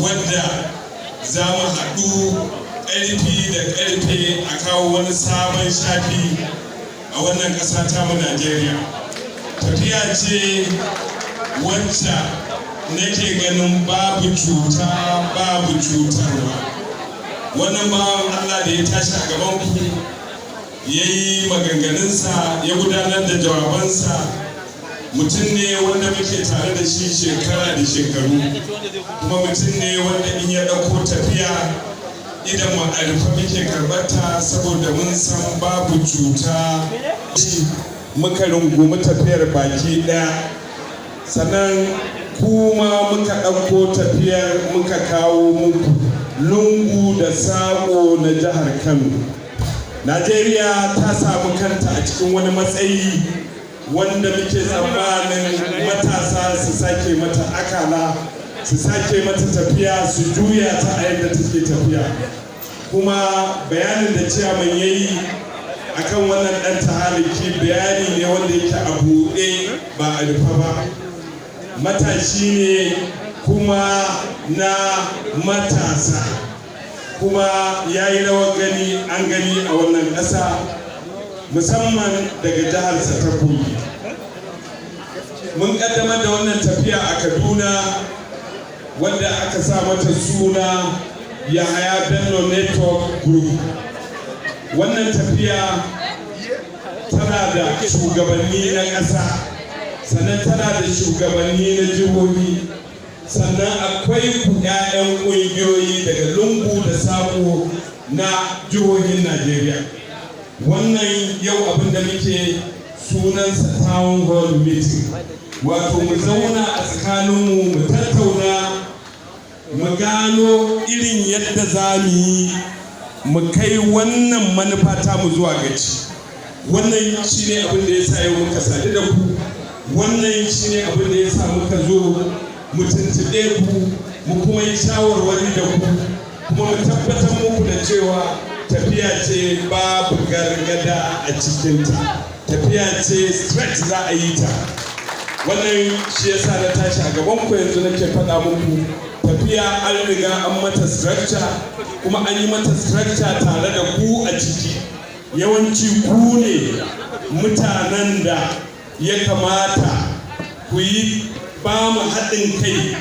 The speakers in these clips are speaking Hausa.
Wadda za mu haɗu ƙarfi da ƙarfe a kawo wani sabon shafi a wannan ƙasa ta mu Najeriya. Tafiya ce wacce nake ganin babu cuta, babu cutarwa. Wannan bawan Allah da ya tashi a gaban ku ya yi maganganunsa, ya gudanar da jawabansa, mutum ne wanda muke tare da shi shekara da shekaru, kuma mutum ne wanda in ya ɗauko tafiya, idan mu a rufe muke karɓarta, saboda mun san babu cuta. Muka rungumi tafiyar baki ɗaya, sannan kuma muka ɗauko tafiyar, muka kawo muku lungu da saƙo na jihar Kano. Najeriya ta samu kanta a cikin wani matsayi wanda muke tsammanin matasa su sake mata akala, su sake mata tafiya, su juya ta a yadda take tafiya. Kuma bayanin da ciyaman ya yi akan wannan ɗan tahaliki, bayani ne wanda yake a buɗe, ba a rufe ba. Matashi ne kuma na matasa, kuma ya yi rawar gani, an gani a wannan ƙasa, musamman daga jiharsa ta Kogi. Mun ƙaddamar da wannan tafiya a Kaduna, wanda aka sa mata suna Yahaya Bello Network Group. Wannan tafiya tana da shugabanni na ƙasa, sannan tana da shugabanni na jihohi, sannan akwai ku 'ya'yan ƙungiyoyi daga lungu da saƙo na jihohin Najeriya. Wannan yau abin da muke sunansa town hall meeting, wato mu zauna a tsakaninmu, mu tattauna, mu gano irin yadda za mu yi mu kai wannan manufa ta mu zuwa gaci. Wannan shine abin da ya sa yau muka sadu da ku. Wannan shine abin da ya sa muka zo mu tuntuɓe ku, mu kuma yi shawarwari da ku, kuma mu tabbatar muku da cewa tafiya ce babu gargada a cikinta, tafiya ce straight za a yi ta. Wannan shi yasa na tashi a gaban ku yanzu nake faɗa muku, tafiya an riga an mata structure, kuma an yi mata structure tare da ku a ciki. Yawanci ku ne mutanen da ya kamata ku yi ba mu haɗin kai,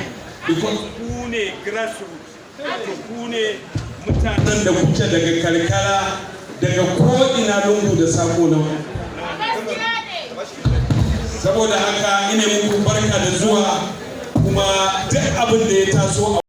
because ku ne grassroots, wato ku ne mutanen da kuke daga karkara, daga ko'ina lungu da sako na. Saboda haka ina muku barka da zuwa, kuma duk abin da ya taso a